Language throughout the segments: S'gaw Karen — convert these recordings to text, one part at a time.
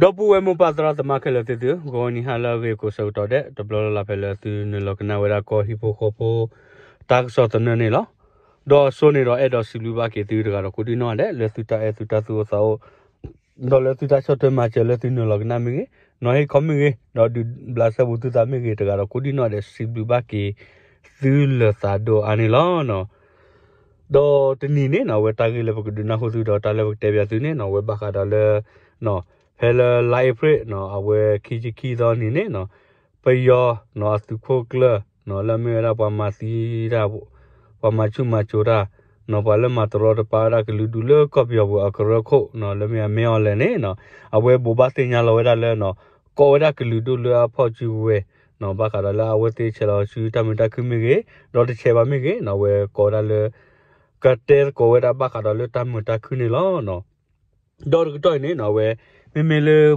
ဒီပုၢ်ဝဲၢ်မိၢ်ပၢ်သရၣ်သမါခဲလၢာ်သ့ၣ်သုဧၢ, ဂီၤနံၤဟါလၢအဂ့ၤကိးဆၢကတီၢ်ဒဲး တဘျီလၢ်လၢ်ဖဲလၢသုနုာ်လီၤကနၣ်ဝဲဒၣ်ကီၢ်ဟံၣ်ဖိဃီဖိ တၢ်ကစီၣ်သနၢၣ်န့ၣ်လီၤ. ဒီးအစိန့ၣ်ဒီးအဲၣ်ဒိးစံးဘျုးဘၣ်က့ၤသုတဂၤဒီးကိးဒံနီၢ်ဒဲး လၢသုတၢ်အဲၣ်သုတၢ်သူၣ်အိၣ်သးအိၣ် ဒီးလၢသုတၢ်ဆီၣ်ထွဲမၤစၢၤလၢသုနုာ်လီၤကနၣ်မ့ၢ်ဂ့ၤ, နီၢ်ဟ့ၣ်ခီမ့ၢ်ဂ့ၤ, ဒီးဒုးဘျးစဲဘူးသုသးမ့ၢ်ဂ့ၤ တဂၤဒီးကိးဒံနီၢ်ဒဲး စံးဘျုးဘၣ်က့ၤသုလၢသးဒိၣ်အါန့ၣ်လီၤ. ဒီးတနံၤန့ၣ်နီၢ် အဝဲတၢ်ဂ့ၢ်လၢပကဒုးနၢ်ဟူသုဒီးတၢ်လၢပကတဲပၠးသုန့ၣ်နီၢ် အဝဲဘၣ်ဃးဒီးလၢ ဖဲလၢလါအ့ဖြ့ၣ်နီၢ် အဝဲခံဆံခံသီနံၤန့ၣ်နီၢ် ပယီၤနီၢ် အသုးခိၣ်ကျၢၢ်နီၢ် လၢအမ့ၢ်ဝဲဒၣ်ပှၤမၤသံတၢ် ပှၤမၤဆူၣ်မၤစိးတၢ်နီၢ် ပှၤလၢမၤတရီတပါဝဲဒၣ်ကလုာ်ဒူၣ်လၢကီၢ်ပယီၤပူၤအကရၢခိၣ်နီၢ် လၢမ့ၢ်အမ့ၢ်အီၤလဲၣ်န့ၣ်နီၢ် အဝဲဘိးဘၣ်သ့ၣ်ညါလီၤဝဲဒၣ်လၢနီၢ် ကိးဝဲဒၣ်ကလုာ်ဒူၣ်လၢအဖီၣ်စုကဝဲၤနီၢ် ဘၣ်ဃးဒီးလၢအဝဲသ့ၣ်ဆဲးလီၤဆူတၢ်မုာ်တၢ်ခုၣ်မ့ၢ်ဂ့ၤ, ဒီးတဆဲးဘၣ်မ့ၢ်ဂ့ၤနီၢ် အဝဲကိးဝဲဒၣ်လၢ ကတဲသကိးဝဲဒၣ်ဘၣ်ဃးဒီးလၢတၢ်မုာ်တၢ်ခုၣ်န့ၣ်လီၤ. ဒီးတကတီၢ်အံၤန့ၣ်နီၢ် အဝဲ မ့မ့ၢ်လၢ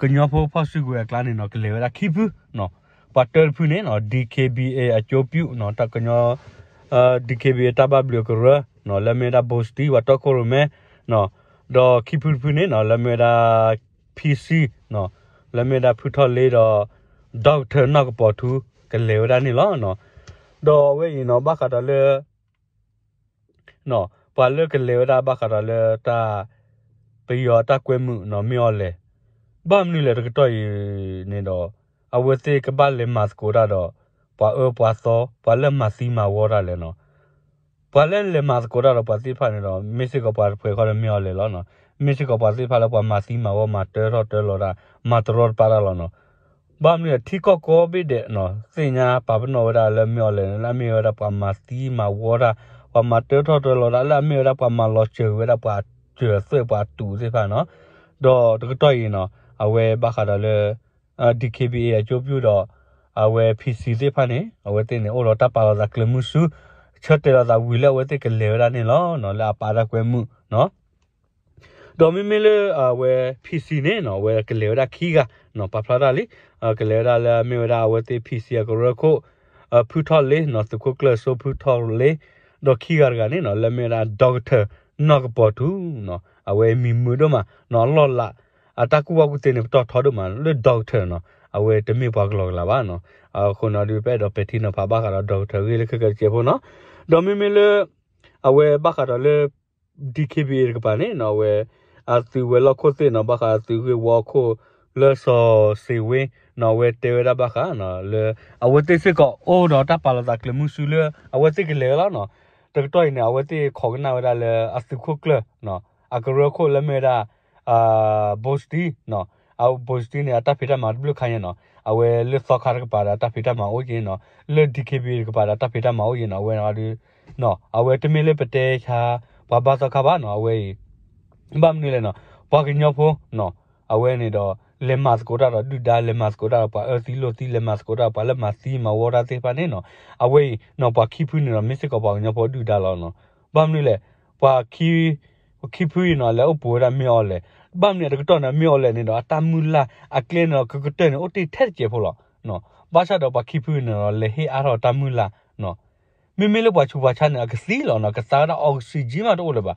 ကညီဖိဖီၣ်စုကဝဲၤအကျါန့ၣ်နီၢ် ကလဲၤဝဲဒၣ်ခံဖုနီၢ် ပှၤတၢတဖုန့ၣ်နီၢ် DKBA အကျိုးပြုနီၢ် တၢ်ကညီ DKBA တၢ်ဘၣ်ဘျုးအကရၢနီၢ် လၢမ့ၢ်ဝဲဒၣ် ဘိစတံ ပှၤတီခိၣ်ရိၣ်မဲနီၢ် ဒီးခံဖုတဖုန့ၣ်နီၢ် လၢမ့ၢ်ဝဲဒၣ် PC နီၢ် လၢမ့ၢ်ဝဲဒၣ်ဖုထီၣ်လ့ဒီး ဒီကထၢၣ်နီၢ်ကပီၤထူ ကလဲၤဝဲဒၣ်န့ၣ်လီၤ. ဒီးအဝဲအံၤနီၢ် ဘၣ်ဃးဒီးလၢ ပှၤလၢကလဲၤဝဲဒၣ်ဘၣ်ဃးဒီးလၢတၢ် ပယီၤတၢ်ကွဲမုာ်နီၢ်မ့ၢ်အီၤလဲၣ်, ဘၣ်မနုၤလဲၣ်တကတီၢ်အံၤန့ၣ်ဒီး အဝဲသ့ၣ်ကဘၣ်လဲၤမၤသကိးတၢ်ဒီး ပှၤအၢပှၤသီ ပှၤလၢမၤသံမၤဝီတၢ်လဲၣ်နီၢ် ပှၤလၢလဲၤမၤသကိးတၢ်ဒီးပှၤသ့ၣ်တဖၣ်န့ၣ်ဒီး မ့ၢ်စ့ၢ်ကီးပှၤတဖုခီဒီးမ့ၢ်အီၤလဲၣ်လီၤ. မ့ၢ်စ့ၢ်ကီးပှၤသ့ၣ်တဖၣ်လၢပှၤမၤသံမၤဝီ မၤတၢထီၣ်တၢလီၤတၢ် မၤတရီတပါတၢ်လီၤနီၢ်. ဘၣ်မနုၤလဲၣ် ထံကီၢ်ကိးဘ့ၣ်ဒဲးနီၢ် သ့ၣ်ညါပာ်ပနီၣ်ဝဲဒၣ်လၢမ့ၢ်အီၤလဲၣ်န့ၣ် လၢအမ့ၢ်ဝဲဒၣ်ပှၤမၤသံမၤဝီတၢ် ပှၤမၤတၢထီၣ်တၢလီၤတၢ် လၢအမ့ၢ်ဝဲဒၣ်ပှၤမၤလီၤစၢၤက့ၤဝဲဒၣ်ပှၤစၢၤသွဲၣ်ပှၤတူးသ့ၣ်တဖၣ်နီၢ်. ဒီးတကတီၢ်အံၤနီၢ် အဝဲဘၣ်ဃးဒီးလၢ DKBA အကျိုးပြုဒီး အဝဲ PC သ့ၣ်တဖၣ်န့ၣ် အဝဲသ့ၣ်န့ၣ် အိၣ်ဒီးတၢ်ပာ်လီၤသးကျဲးမုၢ်ဆူ ဆၢတဲာ်လီၤသးဝံၤလၢအဝဲသ့ၣ်ကလဲၤဝဲဒၣ်န့ၣ်လီၤ. လၢအပာ်တၢ်ကွဲမုာ်နီၢ် ဒီးမ့မ့ၢ်လၢအဝဲ PC န့ၣ်နီၢ် အဝဲကလဲၤဝဲဒၣ်ခံဂၤနီၢ် ပာ်ဖျါတၢ်လံ ကလဲၤဝဲဒၣ်လၢအမ့ၢ်ဝဲဒၣ်အဝဲသ့ၣ် PC အကရၢခိၣ် ဖုထီၣ်လ့နီၢ် သုးခိၣ်ကျၢၢ်စိဖုထီၣ်လ့ ဒီးခံဂၤတဂၤန့ၣ်နီၢ် လၢအမ့ၢ်ဝဲဒၣ် ဒီကထၢၣ်နီၢ်ကပီၤထူနီၢ် အဝဲမံၤမုာ်ဒိၣ်မးနီၢ် အလီၢ်လး အတၢ်ကူၣ်ဘၣ်ကူၣ်သ့န့ၣ် ပတီၢ်ထီဒိၣ်မးလၢ ဒီကထၢၣ်နီၢ် အဝဲတမ့ၢ်ပှၤကလီၤကလးဘၣ်နီၢ်. အဃိန့ၣ်ဒီး ပအဲၣ်ဒိးပဲာ်ထံနီၤဖးဘၣ်ဃးဒီး ဒီကထၢၣ် ဂ့ၢ်လၢခဲကဲတစဲးဖိနီၢ်. ဒီးမ့မ့ၢ်လၢ အဝဲဘၣ်ဃးဒီးလၢ DKBA တကပၤန့ၣ်နီၢ် အဝဲ အသုးဝဲၤလီၢ်ခိၣ်သ့ၣ်နီၢ် ဘၣ်ဃးအသုးဂ့ၢ်ဝီခိၣ်လၢစီၤစ့ဝ့နီၢ် အဝဲတဲဝဲဒၣ်ဘၣ်ဃးနီၢ် လၢ အဝဲသ့ၣ်စ့ၢ်ကီးအိၣ်ဒီးတၢ်ပာ်လီၤသးကျဲးမုၢ်ဆူလၢ အဝဲသ့ၣ်ကလဲၤလီၤနီၢ်. တကတီၢ်အံၤန့ၣ် အဝဲသ့ၣ်ခိးကနၣ်ဝဲဒၣ်လၢအသုးခိၣ်ကျၢၢ်နီၢ် အကရၢခိၣ်လၢမ့ၢ်ဝဲဒၣ် ဘိစတံနီၢ် အဘိစတံန့ၣ် အတၢ်ဖံးတၢ်မၤတဘျုးခါညါနီၢ် အဝဲလၢသီခါတကပၤဒီးတၢ်ဖံးတၢ်မၤအိၣ်က့ၤနီၢ် လၢ DKBA တကပၤဒီးတၢ်ဖံးတၢ်မၤအိၣ်က့ၤနီၢ် အဝဲဒီး အဝဲတမ့ၢ်လၢပတဲဆါ ပှၤဘါသီခါဘၣ်နီၢ် အဝဲအံၤ ဘၣ်မနုၤလဲၣ်နီၢ် ပှၤကညီဖိနီၢ် အဝဲန့ၣ်ဒီး လဲၤမၤသကိးတၢ်ဒီးဒုၣ်ဒါ လဲၤမၤသကိးတၢ်ဒီးပှၤအၢသံလိာ်သံ လဲၤမၤသကိးတၢ်ဒီးပှၤလၢမၤသံမၤဝီတၢ်သ့ၣ်တဖၣ်န့ၣ်နီၢ် အဝဲအံၤနီၢ် ပှၤခံဖုန့ၣ်ဒီး မ့ၢ်စ့ၢ်ကီးပှၤကညီဖိဒုၣ်ဒါလီၤနီၢ်. ဘၣ်မနုၤလဲၣ် ပှၤခံဖုအံၤနီၢ် လဲၤအိၣ်ပိာ်ဝဲဒၣ်မ့ၢ်အီၤလဲၣ် ဘၣ်မနုၤတကတီၢ်န့ၣ် မ့ၢ်အီၤလဲၣ်န့ၣ်ဒီး အတၢ်မုၢ်လၢ်အကျဲန့ၣ်ဒီး ကကတၢၢ်န့ၣ် အိၣ်တ့ၢ်ထဲတစဲးဖိလီၤ. ဘၣ်ဆၣ်ဒီးပှၤခံဖုန့ၣ်ဒီး လဲၤဟ့ၣ်အါထီၣ်တၢ်မုၢ်လၢ်နီၢ် မ့မ့ၢ်လၢပှၤဆူးပှၤဆါန့ၣ် အကသံလီၤနီၢ် ကသါဝဲဒၣ် oxygen မးတအိၣ်လၢၤဘၣ်.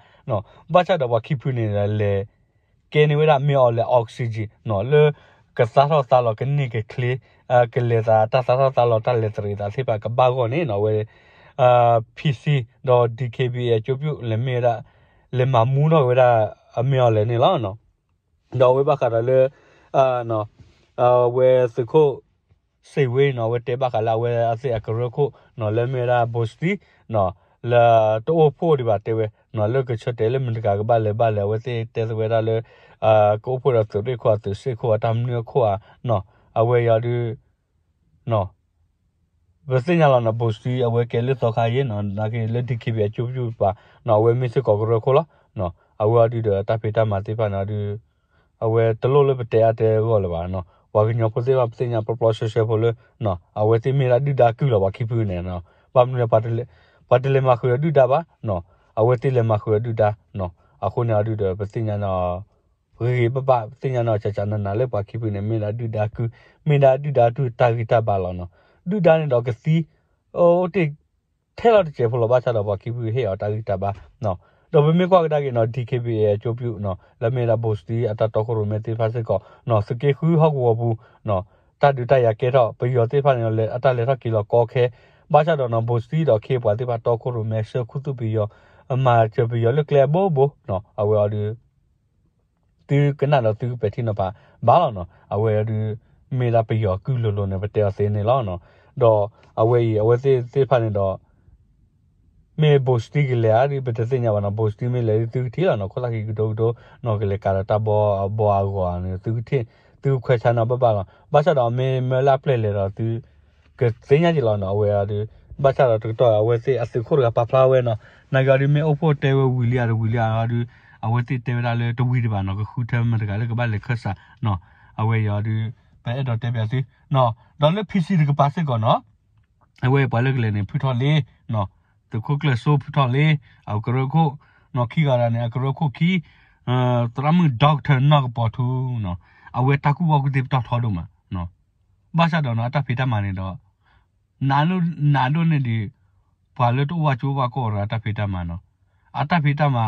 ဘၣ်ဆၣ်ဒီးပှၤခံဖုန့ၣ်ဒီး လဲၤကဲန့ၢ်ဝဲဒၣ်မ့ၢ်အီၤလဲၣ် oxygen နီၢ် လၢကသါထီၣ်သါလီၤ ကန့ၢ်ကချ့ ကလဲၤသးတၢ်သါထီၣ်သါလီၤ တၢ်လဲၤသရံးသးသ့ၣ်တဖၣ်ကဘၣ်ဂီၢ်န့ၣ်နီၢ် အဝဲ PC ဒီး DKBA အကျိုးပြု လဲၤမ့ၢ်ဝဲဒၣ် လဲၤမၤမူထီၣ်က့ၤဝဲဒၣ်အမ့ၢ်အီၤလဲၣ်န့ၣ်လီၤ. ဒီးအဝဲဘၣ်ဃးဒီးလၢ အဝဲသုးခိၣ်စ့ဝ့နီၢ် အဝဲတဲဘၣ်ဃးလၢအဝဲအသ့ၣ်အကရၢခိၣ်နီၢ် လၢမ့ၢ်ဝဲဒၣ်ဘိစတံနီၢ် လၢတအိၣ်ဖှိၣ်ဒံးဘၣ်တဲဝဲနီၢ် လၢကဆၢတဲာ်လၢမတၤတဂၤကဘၣ်လဲၤဘၣ်လဲၣ် အဝဲသ့ၣ်တဲသဝဲဒၣ်လၢ ကအိၣ်ဖှိၣ်ဒီးသုးရ့ၣ်ခိၣ်အသုးစ့ၣ်ခိၣ်အတၢ်မနုၤအခိၣ်ဧါနီၢ် အဝဲအံၤဒုး ပသ့ၣ်ညါလီၤနီၢ် ဘိစတံ အဝဲကဲလၢသီခါအံၤနီၢ် နာ်က့လၢ DKBA အကျိုးပြုတကပၤနီၢ် အဝဲမ့ၢ်စ့ၢ်ကီးကရၢခိၣ်လီၤ. အဝဲအံၤဒုးဒီးတၢ်ဖံးတၢ်မၤသ့ၣ်တဖၣ်န့ၣ်ဒုး အဝဲတလိၣ်လၢပတဲအါတဲဂီၢ်လၢၤဘၣ်နီၢ် ပှၤကညီဖိသ့ၣ်တဖၣ်ပသ့ၣ်ညါပျီပျီဆှဲဆှဲဖိလၢ အဝဲသ့ၣ်မ့ၢ်ဒၣ်ဒုၣ်ဒါကုၢ်လီၤ ပှၤခံဖုန့ၣ်နီၢ် ဘၣ်မနုၤလဲၣ် ပှၤတလဲၤမၤဃုာ်ဒီးဒုၣ်ဒါဘၣ်နီၢ် အဝဲသ့ၣ်လဲၤမၤဃုာ်ဒီးဒုၣ်ဒါနီၢ် အဃိန့ၣ်အံၤဒုးဒီး ပသ့ၣ်ညါနီၢ် ဂ့ၤဂ့ၤဘၣ်ဘၣ် ပသ့ၣ်ညါနီၢ် ကကနနၤလၢပှၤခံဖုန့ၣ် မ့ၢ်ဒၣ်ဒုၣ်ဒါကုၢ် မ့ၢ်ဒၣ်ဒုၣ်ဒါဒုၣ်တၢ်ဂံၢ်တၢ်ဘါလီၤနီၢ် ဒုၣ်ဒါန့ၣ်ဒီးကသံ အိၣ်တ့ၢ်ထဲလီၤတစဲးဖိလီၤ ဘၣ်ဆၣ်ဒီးပှၤခံဖုဟ့ၣ်အီၤတၢ်ဂံၢ်တၢ်ဘါနီၢ် ဒီးပမ့ၢ်ကွၢ်ကဒါက့ၤနီၤ DKBA အကၠိပူၤနီၤ လၢမ့ၢ်ဒၣ် ဘိၣ်စတံ အတၢ်တီခိၣ်ရိၣ်မဲသ့ၣ်တဖၣ်စ့ၢ်ကီးနီၤ သုးက့ဃုဟီၣ်ကဝီၤပူၤနီၤ တၢ်ဒုးတၢ်ယၤကဲထီၣ် ပယီၤသ့ၣ်တဖၣ်န့ၣ် အတၢ်လဲၤထီၣ်က့ၤလီၤကီခဲ ဘၣ်ဆၣ်ဒီးနီၤ ဘိၣ်စတံဒီးခ့ပှၤသ့ၣ်တဖၣ်တီခိၣ်ရိၣ်မဲ ဆှၢခူသူၣ်ပယီၤ အမၤစၢၤပယီၤလၢကျဲအဘိဘိနီၤ အဝဲအီၤဒုး သုကနၣ်ဒီးသုကပဲာ်ထံနီၤဖးဘၣ်လီၤနီၤ အဝဲအီၤဒုး မ့ၢ်ဒၣ်ပယီၤကုၢ်လိၤလိၤန့ၣ် ပတဲအီၤသ့န့ၣ်လီၤနီၤ ဒီးအဝဲအံၤ အဝဲသ့ၣ်တဖၣ်န့ၣ်ဒီး မ့ၢ်ဘိၣ်စတံကလဲၤဧါဒုး ပတသ့ၣ်ညါဘၣ်နီၤ ဘိၣ်စတံမ့ၢ်လဲၤဒုးသုကထံၣ်လီၤနီၤ ခိၣ်သၣ်ခံကဒိကဒိနီၤ ကလဲၤကးဒီးတၢ်ဘီအဘီအဂီၤန့ၣ် သုကထံၣ် သုကခွဲးဆါနီၤဘၣ်ဘၣ်လီၤ ဘၣ်ဆၣ်ဒီးမ့ၢ်မၢလၢအပျဲၢ်လဲၤဒီးသု ကသ့ၣ်ညါက့ၤလီၤနီၤ အဝဲအီၤဒုး ဘၣ်ဆၣ်ဒီးတကတီၢ်အဝဲသ့ၣ်အသုးခိၣ်တဂၤပာ်ဖျါဝဲနီၤ နာ်က့အီၤဒုးမ့ၢ်အိၣ်ဖှိၣ်တဲဝဲဝံၤလံဧါတဝံၤလံဧါအီၤဒုး အဝဲသ့ၣ်တဲဝဲဒၣ်လၢတဝံၤတဘၣ်နီၤ ကဃုထၢမတၤတဂၤလၢကဘၣ်လဲၤခၢၣ်စးနီၤ အဝဲအံၤအီၤဒုး ပအဲၣ်ဒိးတဲပၠးသုနီၤ ဒီးလၢ P C တကပၤစ့ၢ်ကီးနီၤ အဝဲပှၤလၢကလဲၤန့ၣ် ဖုထီၣ်လ့ သုးခိၣ်ကျၢၢ်စိဖုထီၣ်လ့ အကရၢခိၣ်နီၤ ခံဂၤဒၣ်န့ၣ် အကရၢခိၣ်ခံ သရၣ်မုၣ် Doctor နီၢ်ကပီၤထူနီၤ အဝဲတၢ်ကူၣ်ဘၣ်ကူၣ်သ့ပတီၢ်ထီဒိၣ်မး ဘၣ်ဆၣ်ဒီးနီၤ အတၢ်ဖံးတၢ်မၤန့ၣ်ဒီး နးဒိၣ်န့ၢ်ဒံး ပှၤလၢတအိၣ်ဘၣ်ကၠိဘၣ်ကီၢ်အီၤဒီးအတၢ်ဖံးတၢ်မၤနီၤ အတၢ်ဖံးတၢ်မၤ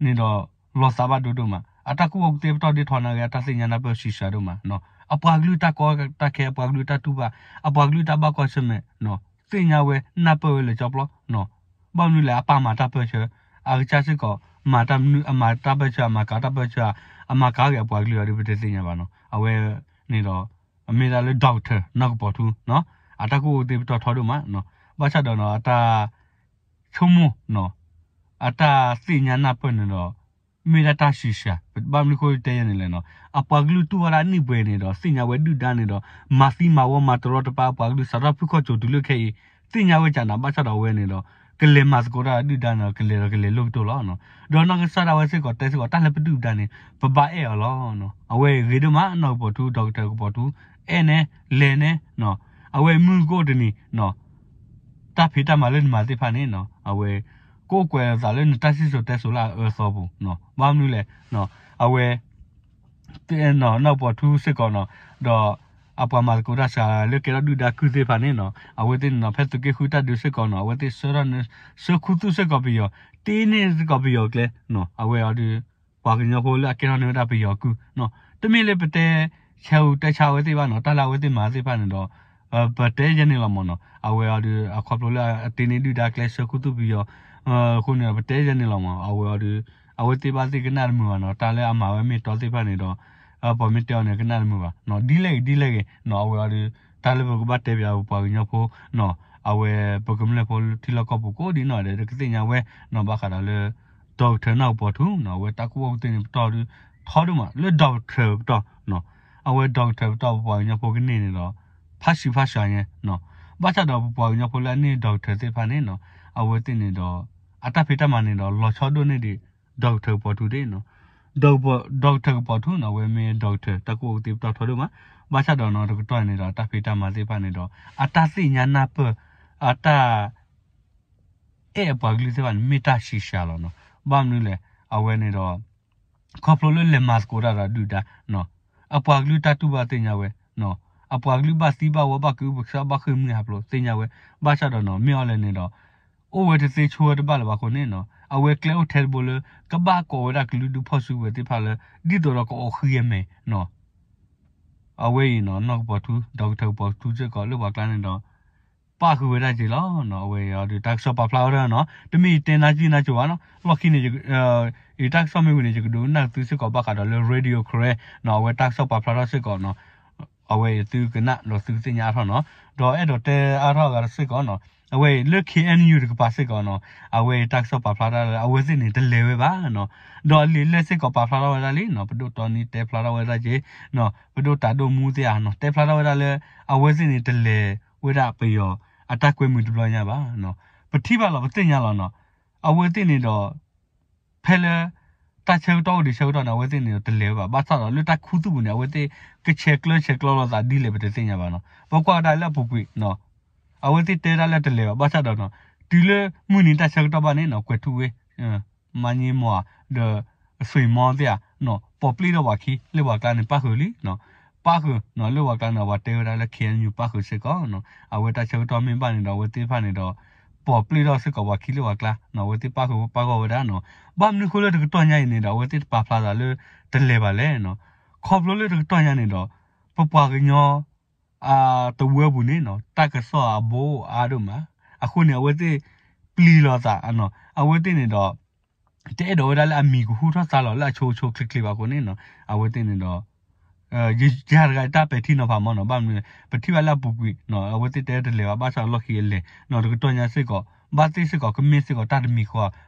န့ၣ်ဒီး လီၤသးဘၣ်ဒိဒိၣ်မး အတၢ်ကူၣ်ဘၣ်ကူၣ်သ့ပတီၢ်ဒ့ထီနာ်က့ အတၢ်သ့ၣ်ညါနၢ်ပၢၢ်ဆံးစှၤဒိၣ်မး အပှၤကလုာ်တၢ်ကီတၢ်ခဲ အပှၤကလုာ်တၢ်တူၢ်ဘၣ် အပှၤကလုာ်တၢ်ဘၣ်ကွၢ်ဆၢၣ်မဲာ် သ့ၣ်ညါဝဲနၢ်ပၢၢ်ဝဲလၢကၠီပျီ ဘၣ်မနုၤလဲၣ် အပၢ်မၤတၢ်ပၢၢ်ဆၢ အကစၢ်စ့ၢ်ကီး မၤတၢ်မနုၤ အမၤတၢ်ပၢၢ်ဆၢ အမၤကၤတၢ်ပၢၢ်ဆၢ အမၤကၤက့ၤအပှၤကလုာ်အီၤဒုး ပတသ့ၣ်ညါဘၣ်နီၤ အဝဲန့ၣ်ဒီး အမ့ၢ်ဒၣ်လၢ Doctor နီၢ်ကပီၤထူ အတၢ်ကူၣ်ဘၣ်ကူၣ်သ့ပတီၢ်ထီဒိၣ်မး ဘၣ်ဆၣ်ဒီးနီၤ အတၢ်ဆိကမိၣ် အတၢ်သ့ၣ်ညါနၢ်ပၢၢ်န့ၣ်ဒီး မ့ၢ်ဒၣ်တၢ်ဆံးစှၤ ဘၣ်မနုၤဃိတဲယဲန့ၣ်လဲၣ်နီၤ အပှၤကလုာ်တူၢ်ဘၣ်ဒၣ်နံၣ်ပှဲၤန့ၣ်ဒီး သ့ၣ်ညါဝဲဒုၣ်ဒါန့ၣ်ဒီး မၤသံမၤဝီမၤတရီတပါအပှၤကလုာ် စးထီၣ်ဖုၣ်ခီၣ်ကၠိၤတုၤလၢခဲအံၤ သ့ၣ်ညါဝဲကနၤ ဘၣ်ဆၣ်ဒီးအဝဲန့ၣ်ဒီး ကလဲၤမၤသကိးတၢ်ဒုၣ်ဒါန့ၣ်ဒီး ကလဲၤဒီးကလဲၤလိၢ်ကတိၢ်လီၤ. ဒီးနီၢ်ကစၢ်ဒၣ်ဝဲစ့ၢ်ကီးတဲစ့ၢ်ကီး တၢ်လၢပဒုၣ်ပဒါန့ၣ် ပဘၣ်အဲၣ်အီၤလီၤ. အဝဲအံၤဂ့ၤဒိၣ်မး နီၢ်ကပီၤထူ ဒီကထၢၣ်ကပီၤထူ အဲၣ်နဲ လဲၤနဲ အဝဲမုၢ်ကအိၣ်တနံၤ တၢ်ဖံးတၢ်မၤလၢနမၤသ့ၣ်တဖၣ်န့ၣ် အဝဲ ကအိၣ်ကွဲးအသးလၢနတၢ်စံၣ်စိၤတဲစိၤလၢအအၢအသီပူၤ ဘၣ်မနုၤလဲၣ် အဝဲ နီၢ်ကပီၤထူစ့ၢ်ကီးနီၤ ဒီးအပှၤမၤသကိးတၢ်စှၤလၢကဲထီၣ်ဒုၣ်ဒါကုၢ်သ့ၣ်တဖၣ်န့ၣ်နီၤ အဝဲသ့ၣ်န့ၣ်နီၤ ဖဲသုးက့ဃုတၢ်ဒုးစ့ၢ်ကီးနီၤ အဝဲသ့ၣ်ဆှၢထီၣ်န့ၣ် ဆှၢခူသူၣ်စ့ၢ်ကီးပယီၤ တ့န့ၢ်စ့ၢ်ကီးပယီၤကျဲ အဝဲအီၤဒုး ပှၤကညီဖိလၢအကဲထီၣ်န့ၢ်ဝဲဒၣ်ပယီၤကုၢ် တမ့ၢ်လၢပတဲဆဲးအူတဲဆါအဝဲသ့ၣ်ဘၣ်နီၤ တၢ်လၢအဝဲသ့ၣ်မၤသ့ၣ်တဖၣ်န့ၣ်ဒီး ပတဲယဲန့ၣ်လီၤမးနီၤ အဝဲအီၤဒုး အခီဖျိလၢအတ့န့ၢ်ဒုၣ်ဒါကျဲဆှၢခူသူၣ်ပယီၤ အဃိန့ၣ်ဒီး ပတဲယဲန့ၣ်လီၤမး အဝဲအီၤဒုး အဝဲသ့ၣ်ဘၣ်သ့ၣ်ကနၣ်တမုာ်ဘၣ်နီၤ တၢ်လၢအမၤဝဲမ့ၢ်တီသ့ၣ်တဖၣ်န့ၣ်ဒီး ပှၤမ့ၢ်တဲအီၤန့ၣ် ကနၣ်တမုာ်ဘၣ် ဒ်လဲၣ်ဂ့ၤဒ်လဲၣ်ဂ့ၤနီၤ အဝဲအီၤဒုး တၢ်လၢပကဘၣ်တဲပၠးပပှၤကညီဖိနီၤ အဝဲပကမျၢၢ်ဖိထံလီၢ်ကီၢ်ပူၤကိးဒံးနီၢ်ဒဲး ကသ့ၣ်ညါဝဲနီၤ ဘၣ်ဃးဒီးလၢ ဒီကထၢၣ်နီၢ်ကပီၤထူနီၤ အဝဲတၢ်ကူၣ်ဘၣ်ကူၣ်သ့န့ၣ်ပတီၢ်ဒုး ထီဒိၣ်မး လၢဒီကထၢၣ်ပတီၢ်နီၤ အဝဲဒီကထၢၣ်ပတီၢ်ပပှၤကညီဖိကန့ၢ်န့ၣ်ဒီး ဖးဆံးဖးစှၤညါနီၤ ဘၣ်ဆၣ်ဒီးပပှၤကညီဖိလၢအန့ၢ်ဒီကထၢၣ်သ့ၣ်တဖၣ်န့ၣ်နီၤ အဝဲသ့ၣ်န့ၣ်ဒီး အတၢ်ဖံးတၢ်မၤန့ၣ်ဒီး လီၤဆီဒိၣ်န့ၢ်ဒံး ဒီကထၢၣ်ကပီၤထူဒၣ်နီၤ ဒီကထၢၣ်ကပီၤထူနီၤ အဝဲမ့ၢ်ဒီကထၢၣ်တၢ်ကူၣ်ဘၣ်ကူၣ်သ့ပတီၢ်ထီဒိၣ်မး ဘၣ်ဆၣ်ဒီးနီၤ တကတီၢ်န့ၣ်ဒီး အတၢ်ဖံးတၢ်မၤသ့ၣ်တဖၣ်န့ၣ်ဒီး အတၢ်သ့ၣ်ညါနၢ်ပၢၢ် အတၢ် အဲၣ်အပှၤကလုာ်သ့ၣ်တဖၣ်န့ၣ် မ့ၢ်တၢ်ဆံးစှၤလီၤနီၤ ဘၣ်မနုၤလဲၣ် အဝဲန့ၣ်ဒီး ခီဖျိလၢလဲၤမၤသကိးတၢ်ဒီးဒုၣ်ဒါ အပှၤကလုာ်တၢ်တူၢ်ဘၣ်သ့ၣ်ညါဝဲ အပှၤကလုာ်ဘၣ်သံဘၣ်ဝီဘၣ်ကဟုကဖျၢၣ်ဘၣ်ဃ့ၢ်မှံဟးဖျိး သ့ၣ်ညါဝဲ ဘၣ်ဆၣ်ဒီးနီၤ မ့ၢ်အီၤလဲၣ်န့ၣ်ဒီး အိၣ်ဝဲတသ့ဆိဝဲတဘၣ်လၢၤဘၣ်အဃိန့ၣ်နီၤ အဝဲကျဲအိၣ်ထဲတဘိလၢ ကဘၣ်ကိးဝဲဒၣ်ကလုာ်ဒူၣ်ဖီၣ်စုကဝဲၤသ့ၣ်တဖၣ်လၢ ဒ်သိးဒီးကအီၣ်ဃံအမဲာ်နီၤ အဝဲအံၤနီၤ နီၢ်ကပီၤထူ ဒီကထၢၣ်ကပီၤထူစ့ၢ်ကီးလၢပှၤကျါန့ၣ်ဒီး ပၣ်ဃုာ်ဝဲဒၣ်က့ၤလီၤနီၤ အဝဲအံၤအီၤဒုး တၢ်ကစီၣ်ပာ်ဖျါဝဲဒၣ်နီၤ တမ့ၢ်ယတဲနါကံနါကၠိၤဘၣ်နီၤ လီၢ်ခံန့ၣ် ယတၢ်ကစီၣ်မ့ၢ်ဝံၤန့ၣ် ယကဒုးကနၣ်သုစ့ၢ်ကီးဘၣ်ဃးဒီးလၢ Radio Karen နီၤ အဝဲတၢ်ကစီၣ်ပာ်ဖျါထီၣ်စ့ၢ်ကီးနီၤ အဝဲအံၤသုကနၣ်ဒီးသုကသ့ၣ်ညါအါထီၣ်နီၤ ဒီးအဲၣ်ဒိးတဲအါထီၣ်အဂၤစ့ၢ်ကီးနီၤ အဝဲအံၤလၢ K N U တကပၤစ့ၢ်ကီးနီၤ အဝဲအံၤတၢ်ကစီၣ်ပာ်ဖျါထီၣ်လၢ အဝဲသ့ၣ်န့ၣ် တလဲၤဝဲဘၣ်နီၤ ဒီးလံာ်လဲၢ်စ့ၢ်ကီးပာ်ဖျါထီၣ်ဝဲဒၣ်လံနီၤ ပဒိၣ်တီနံတဲဖျါထီၣ်ဝဲဒၣ်က့ၤ ပဒိၣ်တၢ်ဒိၣ်မူသ့ၣ်ဧါနီၤ တဲဖျါထီၣ်ဝဲဒၣ်လၢ အဝဲသ့ၣ်န့ၣ် တလဲၤဝဲဒၣ်ပယီၤအတၢ်ကွဲမုာ်တဘျီညါဘၣ်နီၤ ပထံၣ်ဘၣ်လီၤ ပသ့ၣ်ညါလီၤနီၤ အဝဲသ့ၣ်န့ၣ်ဒီး ဖဲလၢ တၢ်ဆၢကတီၢ်အိၣ်ဒံးဆၢကတီၢ်န့ၣ် အဝဲသ့ၣ်န့ၣ်ဒီးတလဲၤဝဲဘၣ် ဘၣ်ဆၣ်ဒီးလၢတၢ်ခူသူၣ်ပူၤန့ၣ် အဝဲသ့ၣ်ကဆဲးကျၢဆဲးကျိးလိာ်သးဒ်လဲၣ်ပတသ့ၣ်ညါဘၣ်နီၤ ပကွၢ်ကဒါလၢအပူၤကွံာ်နီၤ အဝဲသ့ၣ်တဲဒၣ်လၢတလဲၤဘၣ် ဘၣ်ဆၣ်ဒီးနီၤ တုၤလၢမုၢ်နံၤတၢ်ဆၢကတီၢ်ဘၣ်န့ၣ်နီၤ ကွဲးထူဝ့ မၤည့မီၤ ဒီး အသွံၣ်မီသ့ၣ်ဧါ ပိာ်ပျံၢ်ဒီးပှၤခံ လၢပှၤကျါန့ၣ်ပၣ်ဃုာ်လံနီၤ ပၣ်ဃုာ်နီၤ လၢပှၤကျါန့ၣ် ပှၤတဲဝဲဒၣ်လၢ K N U ပၣ်ဃုာ်စ့ၢ်ကီးနီၤ အဝဲတၢ်ဆၢကတီၢ်မ့ၢ်ဘၣ်န့ၣ်ဒီး အဝဲသ့ၣ်တဖၣ်န့ၣ်ဒီး ပိာ်ပျ့ၢ်ထီၣ်စ့ၢ်ကီးပှၤခံလၢပှၤကျါနီၤ, အဝဲသ့ၣ်ပၣ်ဃုာ်ပၣ်ဂီၢ်ဝဲဒၣ်နီၤ. ဘၣ်မနုၤအဃိလၢတကတီၢ်ညါအံၤန့ၣ်ဒီး အဝဲသ့ၣ်တပာ်ဖျါသးလၢတလဲၤဘၣ်လဲၣ်နီၤ. ခီဖျိလၢတကတီၢ်ညါန့ၣ်ဒီး ပပှၤကညီ တဝၢပူၤန့ၣ်နီၤ တၢ်ကစီၣ်အဘိအါဒိၣ်မး, အဃိန့ၣ် အဝဲသ့ၣ်ပျံၤလိာ်သး, အဝဲသ့ၣ်န့ၣ်ဒီး တအဲၣ်ဒိးဝဲဒၣ်လၢအမံၤကဟူထီၣ်သါလီၤလၢအဆိအဆိချ့ချ့ဘၣ်အဃိန့ၣ်နီၤ, အဝဲသ့ၣ်န့ၣ်ဒီး ယ ယၤတဂၤတၢ်ပဲာ်ထံနီၤဖးမးနီၤ, ဘၣ်မနုၤ ပထံၣ်ဘၣ်လၢအပူၤကွံာ်နီၤ အဝဲသ့ၣ်တဲတလဲၤဘၣ် ဘၣ်ဆၣ်လီၢ်ခံအလဲၤနီၤ, တကတီၢ်ညါစ့ၢ်ကီး ဘၣ်သ့ၣ်စ့ၢ်ကီး ကမ့ၢ်စ့ၢ်ကီးတၢ်တမံၤဃီ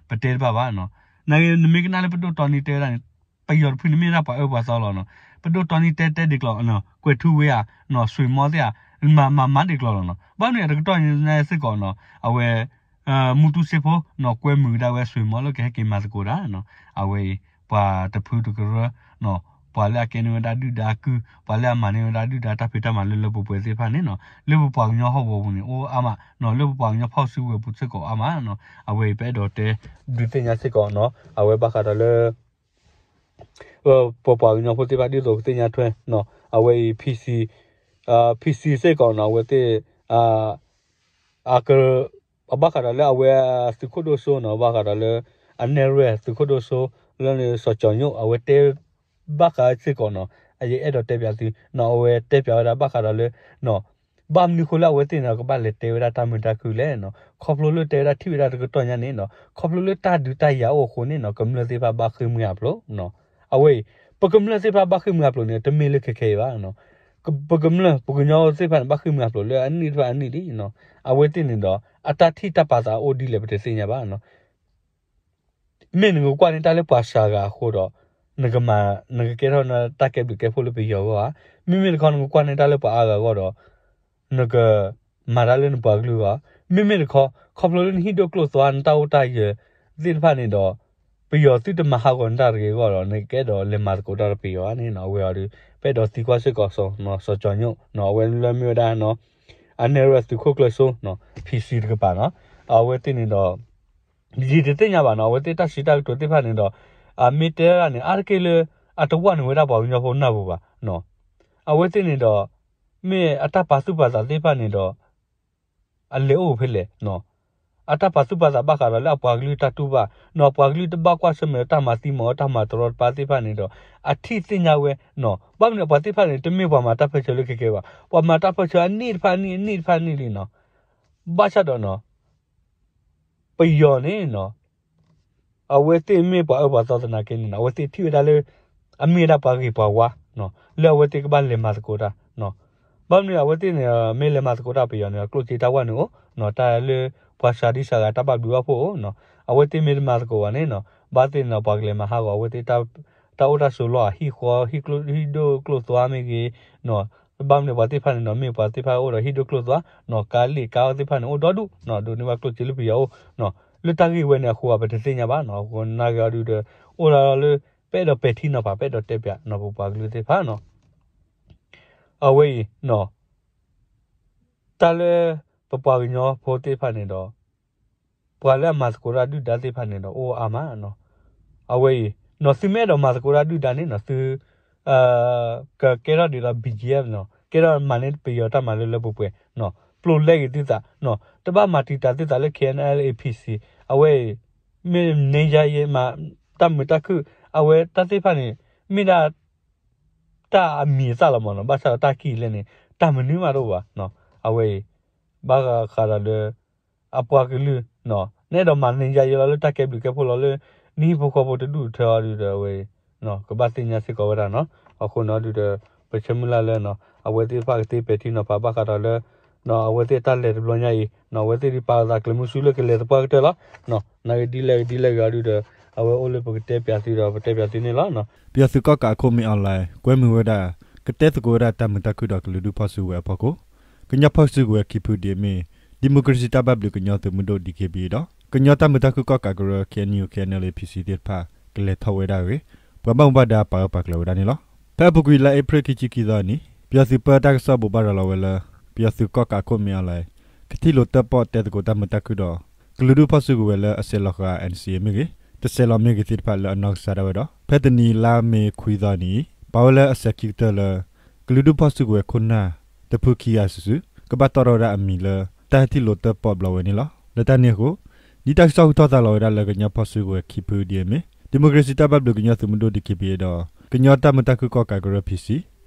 ပတဲတဘၣ်ဘၣ်နီၤ. နက့ နမ့ၢ်ကနၣ်လၢပဒိၣ်တီနံတဲဝဲဒၣ်န့ၣ် ပယီၤတဖုန့ၣ်မ့ၢ်ဒၣ်ပှၤအၢပှၤသီလီၤနီၤ. ပဒိၣ်တီနံတဲတဲဒ်ကျီၤ ကွဲးထူဝ့ဧါနီၤ, ဆွ့ၤမီသ့ၣ်ဧါ, မၤမၤမၤဒ်ကျီၤလီၤနီၤ. ဘၣ်မနုၤအတကတီၢ်ညါစ့ၢ်ကီးနီၤ အဝဲ မူတူစ့ဖိနီၤ ကွဲမုာ်ကဒါဝဲဆွ့ၤမီလၢကဟဲက့ၤမၤသကိးတၢ်နီၤ. အဝဲအံၤ ပှၤတဖုတကရၢနီၤ ပှၤလၢအကဲန့ၢ်ဝဲဒၣ်ဒုၣ်ဒါကုၢ် ပှၤလၢအမၤန့ၢ်ဝဲဒၣ်ဒုၣ်ဒါတၢ်ဖံးတၢ်မၤလၢလၢပှဲၤပှဲၤသ့ၣ်တဖၣ်န့ၣ်နီၤ လၢပပှၤကညီဟီၣ်ကဝီၤပူၤန့ၣ် အိၣ်အါမးနီၤ, လၢပပှၤကညီဖီၣ်စုကဝဲၤပူၤစ့ၢ်ကီးအိၣ်အါမးနီၤ. အဝဲအံၤပအဲၣ်ဒိးတဲ ဒုးသ့ၣ်ညါစ့ၢ်ကီးနီၤ အဝဲဘၣ်ဃးဒီးလၢ ပပှၤကညီဖိသ့ၣ်တဖၣ်ဒ်သိးကသ့ၣ်ညါထွဲနီၤ အဝဲအံၤ PC, PC စ့ၢ်ကီးနီၤ အဝဲသ့ၣ် အက အဘၣ်ဃးဒီးလၢအဝဲသုးခိၣ်ဒိၣ်စိနီၤ ဘၣ်ဃးဒီးလၢ အနဲၣ်ရွဲၣ်သုးခိၣ်ဒိၣ်စိ လၢန့ၣ်စီၤကၠီၤညိၣ် အဝဲတဲ ဘၣ်ဃးစ့ၢ်ကီးနီၤ အယအဲၣ်ဒိးတဲပၠးသုနီၤ အဝဲတဲပၠးဝဲဒၣ်ဘၣ်ဃးဒီးလၢ ဘၣ်မနုၤဃိလၢအဝဲသ့ၣ်န့ၣ် ကဘၣ်လဲၤတဲဝဲဒၣ်တၢ်မုာ်တၢ်ခုၣ်လဲၣ်နီၤ ခီဖျိလၢတဲဝဲဒၣ်ထံၣ်ဝဲဒၣ်တကတီၢ်ညါန့ၣ်နီၤ ခီဖျိလၢတၢ်ဒုးတၢ်ယၤအိၣ်အဃိန့ၣ်နီၤ ကမျၢၢ်သ့ၣ်တဖၣ်ဘၣ်ဃ့ၢ်မှံဟးဖျိးနီၤ အဝဲအံၤ ပကမျၢၢ်သ့ၣ်တဖၣ်ဘၣ်ဃ့ၢ်မှံဟးဖျိးန့ၣ် တမ့ၢ်လၢခဲခဲအံၤဘၣ်နီၤ ပကမျၢၢ် ပှၤကညီသ့ၣ်တဖၣ်န့ၣ် ဘၣ်ဃ့ၢ်မှံဟးဖျိးလၢအနံၣ်တဖၣ်အနံၣ်လံနီၤ အဝဲသ့ၣ်န့ၣ်ဒီး အတၢ်ထံၣ်တၢ်ပာ်သးအိၣ်ဒ်လဲၣ်ပတသ့ၣ်ညါဘၣ်နီၤ မ့ၢ်နကကွၢ်န့ၢ်တၢ်လၢပှၤစှၤဂၤအဃိဒီး နကမၤ နကကဲထီၣ်နတၢ်ကဲဘျုးကဲဖှိၣ်လၢပယီၤအဂီၢ်ဧါ, မ့မ့ၢ်တခီနကကွၢ်န့ၢ်တၢ်လၢပှၤအါဂၤအဂီၢ်ဒီး နက မၤတၢ်လၢနပှၤကလုာ်အဂီၢ်, မ့မ့ၢ်တခီ ခီဖျိလၢနဟံၣ်ဒိၣ်ကျိၣ်သွါ နတၢ်အိၣ်တၢ်ယၢၤသ့ၣ်တဖၣ်န့ၣ်ဒီး ပယီၤသုတမၤဟးဂီၤနတၢ်တဂ့ၤအဂီၢ်ဒီး နကအဲၣ်ဒိးလဲၤမၤသကိးတၢ်ဒီးပယီၤဧါန့ၣ်နီၤ, အဝဲအံၤဒီး ပအဲၣ်ဒိးသံကွၢ်စ့ၢ်ကီး စီၤကၠီၤညိၣ်နီၤ, အဝဲလၢမ့ၢ်ဝဲဒၣ်နီၤ အနဲၣ်ရွဲၣ်သုးခိၣ်ကျၢၢ်စိနီၤ PC တကပၤနီၤ, အဝဲသ့ၣ်န့ၣ်ဒီး ယတသ့ၣ်ညါဘၣ်နီၤ, အဝဲသ့ၣ်တၢ်စံးတၢ်ကတိၤသ့ၣ်တဖၣ်န့ၣ်ဒီး အမ့ၢ်တဲဒၣ်န့ၣ် အါတက့ၢ်လၢ အတဝၢ်န့ၢ်ဝဲဒၣ်ပှၤကညီဖိနၢ်ပူၤဘၣ်နီၤ, အဝဲသ့ၣ်န့ၣ်ဒီး မ့ၢ်အတၢ်ပာ်သူၣ်ပာ်သးသ့ၣ်တဖၣ်န့ၣ်ဒီး အလဲၤအိၣ်ဖဲလဲၣ်နီၤ, အတၢ်ပာ်သူၣ်ပာ်သးဘၣ်ဃးဒီးလၢအပှၤကလုာ်တၢ်တူၢ်ဘၣ်နီၤ, ပှၤကလုာ်တဘၣ်ကွၢ်ဆၢၣ်မဲာ်တၢ်မၤသံမၤအီၣ်တၢ်မၤတရီတပါသ့ၣ်တဖၣ်န့ၣ်ဒီး အထံၣ်သ့ၣ်ညါဝဲနီၤ, ဘၣ်မနုၤအပှၤသ့ၣ်တဖၣ်န့ၣ် တမ့ၢ်ပှၤမၤတၢ်ပၢၢ်ဆၢလၢခဲခဲဘၣ်, ပှၤမၤတၢ်ပၢၢ်ဆၢအနံၣ်တဖၣ်အနံၣ် အနံၣ်တဖၣ်အနံၣ်လံနီၤ, ဘၣ်ဆၣ်ဒီးနီၤ ပယီၤန့ၣ်နီၤ အဝဲသ့ၣ်မ့ၢ်ပှၤအၢပှၤသီသနာ်က့န့ၣ်နီၤ, အဝဲသ့ၣ်ထံၣ်ဝဲဒၣ်လၢ အမ့ၢ်ဝဲဒၣ်ပှၤဂ့ၤပှၤဝါနီၤ, လၢအဝဲသ့ၣ်ကဘၣ်လဲၤမၤသကိးတၢ်နီၤ, ဘၣ်မနုၤအဝဲသ့ၣ်န့ၣ် မ့ၢ်လဲၤမၤသကိးတၢ်ပယီၤန့ၣ် ကျိၣ်စ့တၢ်ဝၢ်န့ၣ်အိၣ်နီၤ, တၢ်လၢပှၤစှၤဒံစှၤဂၤတၢ်ဘၣ်ဘျုးဘၣ်ဖှိၣ်အိၣ်နီၤ, အဝဲသ့ၣ်မ့ၢ်တမၤသကိးဘၣ်န့ၣ်နီၤ, ဘၣ်သ့ၣ်န့ၣ်ဒီး ပှၤကလဲၤမၤဟးဂီၤအဝဲသ့ၣ် တၢ်အိၣ်တၢ်ဆိးလီၢ် ဟံၣ်ဃီ ဟံၣ်ဒိၣ်ကျိၣ်သွါမ့ၢ်ဂ့ၤနီၤ, ဘၣ်မနုၤပှၤသ့ၣ်တဖၣ်န့ၣ်နီၤ မ့ၢ်ပှၤသ့ၣ်တဖၣ်အိၣ်ဒီးဟံၣ်ဒိၣ်ကျိၣ်သွါနီၤ, ကါလံာ်ကါအီၣ်သ့ၣ်တဖၣ်န့ၣ် အိၣ်ဒီဒူၣ်နီၤ, ဒိးန့ၢ်ဘၣ်ကျိၣ်စ့လၢပယီၤအိၣ်နီၤ, လၢတၢ်ဂ့ၢ်ဝဲန့ၣ်အဃိ ပတသ့ၣ်ညါဘၣ်နီၤ, အဃိနာ်က့ၤအီၤဒုးဒီး အိၣ်ဒီးလၢ ပအဲၣ်ဒိးပဲာ်ထံနီၤဖး ပအဲၣ်ဒိးတဲပၠးနီၤ ပပှၤကလုာ်သ့ၣ်တဖၣ်နီၤ အဝဲအံၤနီၤ တၢ်လၢပပှၤကညီဖိသ့ၣ်တဖၣ်န့ၣ်ဒီး ပှၤလၢအမၤသကိးတၢ်ဒုၣ်ဒါသ့ၣ်တဖၣ်န့ၣ်ဒီး အိၣ်အါမးနီၤ, အဝဲအံၤနီၤ သုမ့ၢ်အဲၣ်ဒိးမၤသကိးတၢ်ဒုၣ်ဒါန့ၣ်နီၤ သု ကကဲထီၣ်ဒ်သိး BGF နီၤ, ကဲထီၣ်မၤန့ၢ်ပယီၤတၢ်မၤလၢလၢပှဲၤပှဲၤနီၤ, ပျိာ်လဲက့ၤသုသးနီၤ, တဘၣ်မၤတံာ်တာ်သုသးလၢ KNLA PC အဝဲအံၤ မ့ၢ်နံယါယဲမၤ တၢ်မုာ်တၢ်ခုၣ် အဝဲတၢ်သ့ၣ်တဖၣ်န့ၣ် မ့ၢ်ဒၣ် တၢ်အမံၤအသၣ်လီၤမးနီၤ, ဘၣ်ဆၣ်ဒီးတၢ်ခံးလဲၣ်န့ၣ် တၢ်မနုၤမးတအိၣ်ဘၣ်နီၤ, အဝဲအံၤ ဘၣ်ဃးဒီးလၢ အပှၤကလုာ်နီၤ နအဲၣ်ဒိးမၤနံယါယဲလီၤလၢတၢ်ကဲဘျုးကဲဖှိၣ်လီၤလၢ နဟံၣ်ဖိဃီဖိတဒူၣ်ထၢအီၤဒုးဒီး အဝဲအံၤ ကဘၣ်သ့ၣ်ညါစ့ၢ်ကီးဝဲဒၣ်နီၤ, အဃိန့ၣ်အီၤဒုးဒီး ပဆၢမုၢ်လၢ်လၢနီၤ အဝဲသ့ၣ်တဖၣ်ကသ့ပဲာ်ထံနီၤဖးဘၣ်ဃးဒီးလၢ အဝဲသ့ၣ်တၢ်လဲၤတဘျီညါအံၤနီၤ, အဝဲသ့ၣ်ဒုးပာ်အသးကျဲၤမုဆူလၢကလဲၤသပှၢ်ကတၢၢ်လီၤ, နာ်က့ဒ်လဲၣ်ဂ့ၤဒ်လဲၣ်ဂ့ၤအီၤဒုးဒီး အဝဲအိၣ်လၢပကတဲပၠးသုဒီးပတဲပၠးသုန့ၣ်လီၤ. ပယီၤသုးကီၣ်ကးအခိၣ်မ့ၢ်အီလဲၣ် ကွဲမုာ်ဝဲဒၣ် ကတဲသကိးဝဲဒၣ်တၢ်မုာ်တၢ်ခုၣ်ဒီးကလုာ်ဒူၣ်ဖီၣ်စုကဝဲၤအဖီခိၣ် ကညီဖီၣ်စုကဝဲၤခံဖုဒ်အမ့ၢ် ဒံၣ်မိၣ်ကရ့ၣ်စံၣ်တၢ်ဘၣ်ဘျုးကညီသုးမုၢ်ဒိၣ် DKBA ဒီး ကညီတၢ်မုာ်တၢ်ခုၣ်ကီၣ်ကးကရၢ KNU KNLA PC သ့ၣ်တဖၣ် ကလဲၤထီၣ်ဝဲဒၣ်အဂ့ၢ် ပှၤဘၣ်မူဘၣ်ဒါပာ်ဂၢၢ်ပာ်ကျၢၤဝဲဒၣ်န့ၣ်လီၤ. ဖဲအပူၤကွံာ်လါအ့ဖြ့ၣ်ခံဆံခံသီအနံၤ ပယီၤသုးပၢတၢ်ကစီၣ်ဘိးဘၣ်ရၤလီၤဝဲလၢ ပယီၤသုးကီၣ်ကးအခိၣ်မ့ၢ်အီလဲၣ် ကထံၣ်လိာ်တၢၣ်ပီၣ်တဲသကိးတၢ်မုာ်တၢ်ခုၣ်ဒီး ကလုာ်ဒူၣ်ဖီၣ်စုကဝဲၤလၢအဆဲးလီၤဃာ် NCA မ့ၢ်ဂ့ၤ တဆဲးလီၤမ့ၢ်ဂ့ၤသ့ၣ်တဖၣ်လၢအနီၢ်ကစၢ်ဒၣ်ဝဲဒီး ဖဲတနံၤလါမ့ၤခွံသီအနံၤအံၤ ပာ်ဝဲလၢအစဲၤခံကတၢၢ်လၢ ကလုာ်ဒူၣ်ဖီၣ်စုကဝဲၤခိၣ်နၢ် တဖုခံဂၤစုာ်စုာ် ကဘၣ်တီၣ်ထီၣ်ဝဲဒၣ်အမံၤလၢ တၢ်ဟဲထံၣ်လိာ်တၢၣ်ပီၣ်ဘျီဝဲန့ၣ်လီၤ. လၢတၢ်န့ၣ်အဃိ ဒ်တၢ်ကစီၣ်ဟူထီၣ်သါလီၤဝဲဒၣ်လၢကညီဖီၣ်စုကဝဲၤခံဖုဒ်အမ့ၢ် ဒံၣ်မိၣ်ကရ့စံၣ်တၢ်ဘၣ်ဘျုးကညီသုးမုၢ်ဒိၣ် ဒီက့ဘံၣ်အ့ၣ် ဒီး ကညီတၢ်မုာ်တၢ်ခုၣ်ကီၣ်ကးကရၢ ဖံဆံ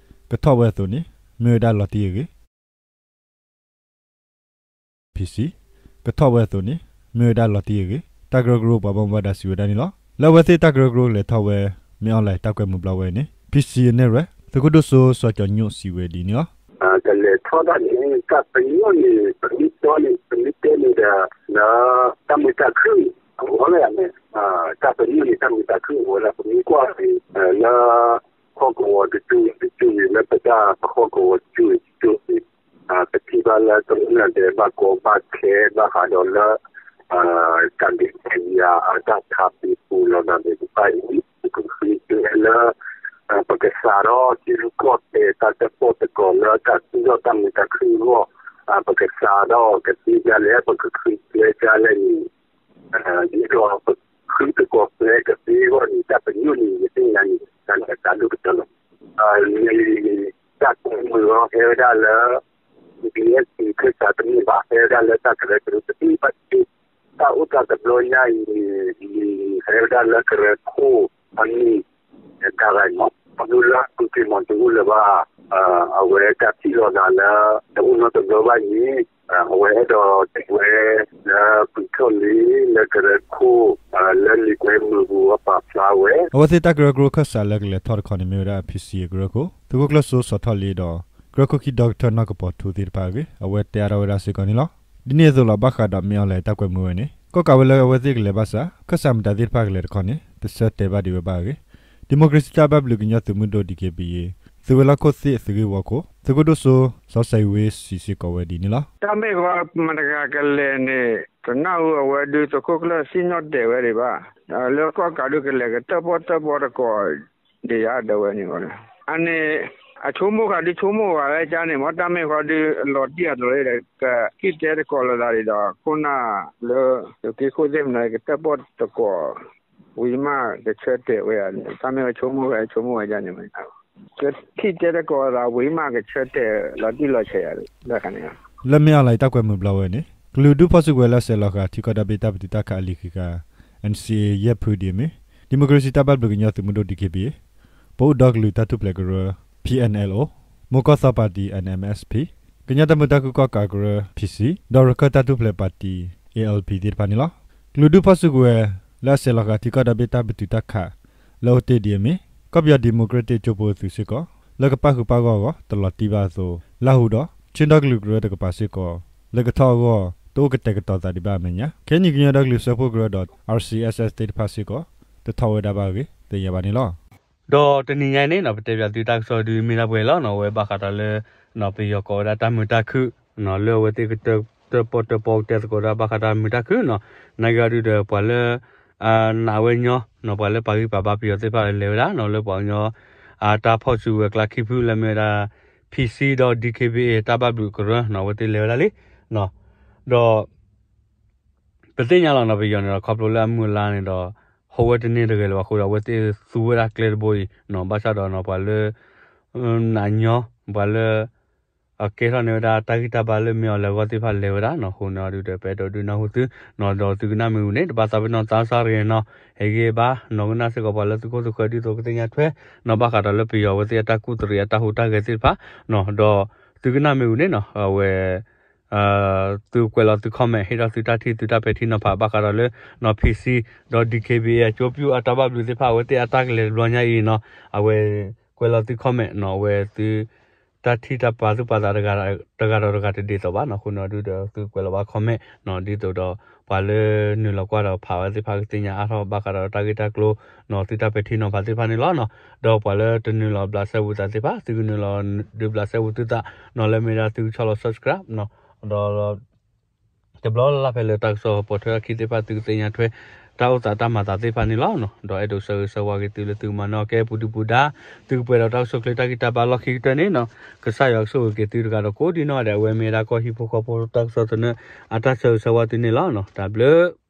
ကထီၣ်ဝဲအသိးန့ၣ် မ့ၢ်ဝဲဒၣ်လီၤတံၢ်အဂ့ၢ် ဖံဆံ ကထီၣ်ဝဲအသိးန့ၣ် မ့ၢ်ဝဲဒၣ်လီၤတံၢ်အဂ့ၢ် တၢ်ကရၢကရိပှၤဘၣ်မူဘၣ်ဒါစံးဝဲဒၣ်န့ၣ်လီၤ. လၢအဝဲသ့ၣ်တၢ်ကရၢကရိလဲၤထီၣ်ဝဲ မ့ၢ်အီၣ်လဲၣ်တၢ်ကွဲမုာ်ဘျီဝဲန့ၣ် ဖံဆံအနဲၣ်ရွဲၣ် သုးခိၣ်ဒိၣ်စိစီၤကၠီၤညိၣ်စံးဝဲဒ်န့ၣ်လီၤ. ကလဲၤထီၣ်ဒၣ်န့ၣ် တၢ်ပညိၣ်န့ၣ် ပမ့ၢ်တီန့ၣ် ပမ့ၢ်တဲန့ၣ်ဒီး လၢ တၢ်မုာ်တၢ်ခုၣ်အဂီၢ်လၢယၤန့ၣ် တၢ်ပညိၣ်န့ၣ် တၢ်မုာ်တၢ်ခုၣ်အဂီၢ်လၢပမ့ၢ်ကွၢ်န့ၣ် လၢ ဟီၣ်ကဝီၤတကၠူၣ်တကၠူၣ်န့ၣ် လၢပတၢ်ပဟီၣ်ကဝီၤတကၠူၣ်တကၠူၣ်န့ၣ် ပထံၣ်ဘၣ်လၢတၢ်မုၢ်လၢ်ဒဲးဘၣ်ကီဘၣ်ခဲဘၣ်ဃးဒီးလၢ တၢ်ဒုးတၢ်ယၤ အတၢ်ထးပံးပူၤလီၤသးန့ၣ်တဖၣ်အံၤ ပကဃုကျဲလၢ ပကစးထီၣ်ထံရူၢ်ကီၢ်သဲးတၢ်တၢၣ်ပီၣ်တကီၢ်လၢတၢ်သူၣ်ထီၣ်တၢ်မုာ်တၢ်ခုၣ်အဂီၢ် ပကစးထီၣ်ကသ့ဒ်လဲၣ် ပကဃုကျဲဒ်လဲၣ်န့ၣ် ဒ်သိးပဃုသကိးကျဲကသ့အဂီၢ်န့ၣ် တၢ်ပညိၣ်န့ၣ် ယသ့ၣ်ညါန့ၣ် တၢ်လၢတၢ်ဒိၣ်ကတၢၢ်လီၤ. တၢ်ကွဲမုာ်အီၤဟဲဝဲဒၣ်လၢ ဘံၣ်အဲၣ်စံၣ် ခၢၣ်စးတမ့ၢ်ဘၣ် ဟဲဝဲဒၣ်လၢတၢ်ကရၢကရိတမ့ၢ်ဘၣ် တၢ်အိၣ်သးတဘျီညါအံၤန့ၣ် ဟဲဝဲဒၣ်လၢကရၢခိၣ်အမံၤ တၢ်ဂၤအံၤမး ခီဖျိလၢသုးက့ၤမီၤတအိၣ်လၢၤဘၣ် အဝဲတၢ်ထံၣ်လိာ်သးလၢ တအိၣ်နီတဘျီဘၣ်န့ၣ် အဝဲအဲၣ်ဒိးတဲဝဲလၢပှၤထီၣ်လံ လၢကရၢခိၣ် လၢလံာ်ကွဲမုာ်ပူၤအပာ်ဖျါဝဲ အဝဲသ့ၣ်တၢ်ကရၢကရိခၢၣ်စးလၢကလဲၤထီၣ်တခီန့ၣ်မ့ၢ်ဝဲဒၣ် ဖံဆံအကရၢခိၣ် သုးခိၣ်ကျၢၢ်စိစီၤထီၣ်လ့ဒီး ကရၢခိၣ်ခံဒီကထၢၣ်နီၢ်ကပီၤထူသ့ၣ်တဖၣ်အဂ့ၢ် အဝဲတဲအါထီၣ်ဝဲဒၣ်စ့ၢ်ကီးန့ၣ်လီၤ. ဒ်န့ၣ်အသိးလီၤ ဘၣ်ဃးဒီးမ့ၢ်အီၣ်လဲၣ်တၢ်ကွဲမုာ်ဝဲန့ၣ် ကီၣ်ကးဝဲလၢအဝဲသ့ၣ်ကလဲၤဘၣ်ဆၣ် ခၢၣ်စးမတၤသ့ၣ်တဖၣ်ကလဲၤတခီန့ၣ် တဆၢတဲာ်ဘၣ်ဒံးဝဲဘၣ်အဂ့ၢ် ဒံၣ်မိၣ်ကရ့စံၣ်တၢ်ဘၣ်ဘျုးကညီသုးမုၢ်ဒိၣ် ဒီက့ဘံၣ်အ့ၣ် သုးဝဲၤလီၢ်ခိၣ်သ့ၣ်သုးဂ့ၢ်ဝီခိၣ် သုးခိၣ်ဒိၣ်စိ စီၤစဲးဝ့စံးစ့ၢ်ကီးဝဲဒ်န့ၣ်လီၤ. တၢ်မ့ၢ်ဃီမတၤတဂၤကလဲၤန့ၣ် တနၢ်ဟူအဝဲဒုးသုးခိၣ်ကျၢၢ်စံၣ်ညီၣ်တဲာ်ဝဲဒံးဘၣ် လၢကီၣ်ကးဒုးကလဲၤကတၢၣ်ပီၣ်တၢၣ်ပီတကိး ဒံးယါဒီးဝဲန့ၣ် အန့ၣ် အဆိကမိၣ်ဃာ်ဒုးဆိကမိၣ်ဃာ်ဝဲကန့ၣ် မ့ၢ်တၢ်မ့ၢ်ဃီဒုးလီၤတံၢ်အသိးလၢ ကဟံၣ်တဲသကိးလိာ်သးဒ်ဒီး ခိၣ်နၢ်လၢ သုးက့ခိၣ်သ့ၣ်မနုၤကတၢၣ်ပီၣ်တကိး ဝံၤမးကဆၢတဲာ်ဝဲ တၢ်မ့ၢ်ဝဲဆိကမိၣ်ဝဲဆိကမိၣ်ဝဲဒ်န့ၣ် ကဟံၣ်တဲသကိးလိာ်သးဝံၤမးကဆၢတဲာ်လီၤတံၢ်လီၤဆဲးယၤလၢတၢ်ခါန့ၣ် လၢမ့ၢ်အီၣ်လဲၣ်တၢ်ကွဲမုာ်ဘျီဝဲန့ၣ် ကလုာ်ဒူၣ်ဖီၣ်စုကဝဲၤလၢအဆဲးလီၤဃာ်ထံကီၢ်ဒီဘ့ၣ်တၢ်ပတုာ်တၢ်ခးအလံာ်ဃံးဃာ် NCA ယဲၢ်ဖုဒ်အမ့ၢ် ဒံၣ်မိၣ်ကရ့စံၣ်တၢ်ဘၣ်ဘျုးကညီသုးမုၢ်ဒိၣ် ဒီက့ဘံၣ်အ့ၣ် ပအိၣ်ဒီကလုာ်တၢ်ထူၣ်ဖျဲးကရၢ PNLO မိၢ်ကီၢ်သီပၣ်တံၣ် NMSP ကညီတၢ်မုာ်တၢ်ခုၣ်ကီၣ်ကးကရၢ PC ဒီးရခၢၣ်တၢ်ထူၣ်ဖျဲးပၣ်တံၣ် ALP သ့ၣ်တဖၣ်န့ၣ်လီၤ. ကလုာ်ဒူၣ်ဖီၣ်စုကဝဲၤ လၢအဆဲးလီၤဃာ်ထံကီၢ်ဒီဘ့ၣ်တၢ်ပတုာ်တၢ်ခး လၢအအိၣ်တ့ၢ်ဒ်အမ့ၢ် ကီၢ်ပယီၤဒံၣ်မိၣ်ကရ့တ့ၣ်ကၠိဖိအသုးစ့ၢ်ကီး လၢကပၣ်ဃုာ်ပၣ်ဂီၢ်အဂီၢ် တလီၤတံၢ်ဘၣ်အသိး လၢ်ဟူဒီး ခၠ့ၣ်ဒီကလုာ်ကရၢတကပၤစ့ၢ်ကီး လၢကထီၣ်အဂီၢ် တအိၣ်ကတဲာ်ကတီၤသးဒံးဘၣ်အမဲာ်ညါ ခဲအံၤန့ၣ်ကညီဒီကလုာ်စၢဖှိၣ်ကရၢဒီး RCSS သ့ၣ်တဖၣ်စ့ၢ်ကီး တထီၣ်ဝဲဒၣ်ဘၣ်အဂ့ၢ် သ့ၣ်ညါဘၣ်န့ၣ်လီၤ. ဒီးတနံၤညါအံၤန့ၣ်နီၤ ပတဲပၠးသုတၢ်ကစီၣ်ဒုးမ့ၢ်ဒၣ်ပှဲၤလီၤနီၤ အဝဲဘၣ်ဃးဒီးလၢ ပယီၤကိးဝဲဒၣ်တၢ်မုာ်တၢ်ခုၣ်နီၤ လၢအဝဲသ့ၣ်ကတၢၣ်ပီၣ်တၢၣ်ပီကတဲသကိးတၢ်ဘၣ်ဃးတၢ်မုာ်တၢ်ခုၣ်နီၤ နာ်က့အီၤဒုးဒီးပှၤလၢ နာ်ဝဲညီနီၤ ပှၤလၢပာ်ဂံၢ်ပာ်ဘါပယီၤသ့ၣ်တဖၣ်လဲၤဝဲဒၣ်နီၤ လၢပှၤကညီ တၢ်ဖီၣ်စုကဝဲၤကျါခံဖုလၢမ့ၢ်ဝဲဒၣ် PC ဒီး DKBA တၢ်ဘၣ်ဘျုးကရၢနီၤ အဝဲသ့ၣ်လဲၤဝဲဒၣ်လံနီၤ ဒီး ပသ့ၣ်ညါလီၤနီၤ ပယီၤန့ၣ်ဒီး ခီဖျိလၢအမုၢ်အလါန့ၣ်ဒီး ဟိဝဲတန့ၢ်တဂ့ၤလၢၤဘၣ်အဃိဒီး အဝဲသ့ၣ်သူဝဲဒၣ်ကျဲတဘိအံၤနီၤ ဘၣ်ဆၣ်ဒီးနီၤ ပှၤလၢ နာ်ညီ ပှၤလၢ အကဲထီၣ်န့ၢ်ဝဲဒၣ်တၢ်ဂံၢ်တၢ်ဘါလၢမ့ၢ်အီၤလဲၤအဂီၢ်သ့ၣ်တဖၣ်လဲၤဝဲဒၣ်နီၤ အဃိန့ၣ်အီၤဒုးဒီး ပအဲၣ်ဒိးဒုးနၢ်ဟူသုနီၤ ဒီးသုကနၣ်မ့ၢ်ဝံၤန့ၣ် တဘၣ်သးပ့ၤနီၣ်သးစၢ်ရ့ၤနီၤ ဟဲဂ့ၤဘၣ်နီၤ ကနၣ်စ့ၢ်ကီးပှၤလၢသုခိၣ်သုဃၢၤဒ်သိးကသ့ၣ်ညါထွဲနီၤ ဘၣ်ဃးဒီးလၢပယီၤအဝဲသ့ၣ်အတၢ်ကူၣ်တရံးအတၢ်ဟူးတၢ်ဂဲၤသ့ၣ်တဖၣ်နီၤ ဒီးသုကနၣ်မ့ၢ်ဝံၤန့ၣ်နီၤ အဝဲ သုကွဲးလီၤသု comment ဟ့ၣ်ထီၣ်သုတၢ်ထံၣ်သုတၢ်ပဲာ်ထံနီၤဖးဘၣ်ဃးဒီးလၢနီၤ PC ဒီး DKBA အကၠိပၠူၣ်အတၢ်ဘၣ်ဘျုးသ့ၣ်တဖၣ် အဝဲသ့ၣ်အတၢ်ကလဲၤတဘျီညါအံၤနီၤ အဝဲကွဲးလီၤသု comment နီၤ အဝဲသု တၢ်ထံၣ်တၢ်ပာ်သူၣ်ပာ်သးတဂၤဒီးတဂၤတဒ်သိးဘၣ်နီၤ အဃိန့ၣ်အီၤဒုးဒီးသုကွဲးလီၤဘၣ် comment နီၤ ဒ်သိးဒီး ပှၤလၢနုာ်လီၤကွၢ်ဒီးဖးဝဲသ့ၣ်တဖၣ်ကသ့ၣ်ညါအါထီၣ်ဘၣ်ဃးဒီးတၢ်ဂ့ၢ်တၢ်ကျိၤနီၤ သုတၢ်ပဲာ်ထံနီၤဖးသ့ၣ်တဖၣ်န့ၣ်လီၤနီၤ ဒီးပှၤလၢတနုာ်လီၤဘျးစဲဘူးသးသ့ၣ်တဖၣ် သုကနုာ်လီၤဒုးဘျးစဲဘူးသုသးနီၤ လၢမ့ၢ်ဒၣ်သုကဆီၣ်လီၤ subscribe နီၤ ဒီး တဘျီလၢ်လၢ်ဖဲလၢတၢ်ကစီၣ်ပိာ်ထွဲအခံသ့ၣ်တဖၣ် သုကသ့ၣ်ညါထွဲ တၢ်အိၣ်သးတၢ်မၤသးသ့ၣ်တဖၣ်န့ၣ်လီၤ. ဒီးအဲၣ်ဒိးဆၢဂ့ၤဆၢဝါက့ၤသုလၢသုကမၤနၢၤကဲပူၤဒုၣ်ပူၤဒါ သုကပှဲၤဒီးတၢ်အိၣ်ဆူၣ်အိၣ်ချ့တၢ်ဂံၢ်တၢ်ဘါလီၢ်ခံကတၢၢ်န့ၣ်နီၤ ကစၢ်ယွၤကဆိၣ်ဂ့ၤက့ၤသုတဂၤဒီးကိးဒံနီၢ်ဂၤဒဲး အဝဲမ့ၢ်ဒၣ်ကီၢ်ဟံၣ်ဖိဃီဖိတၢ်ကစီၣ်သနၢၣ် အတၢ်ဆၢဂ့ၤဆၢဝါသုန့ၣ်လီၤ. တၢ်ဘျုး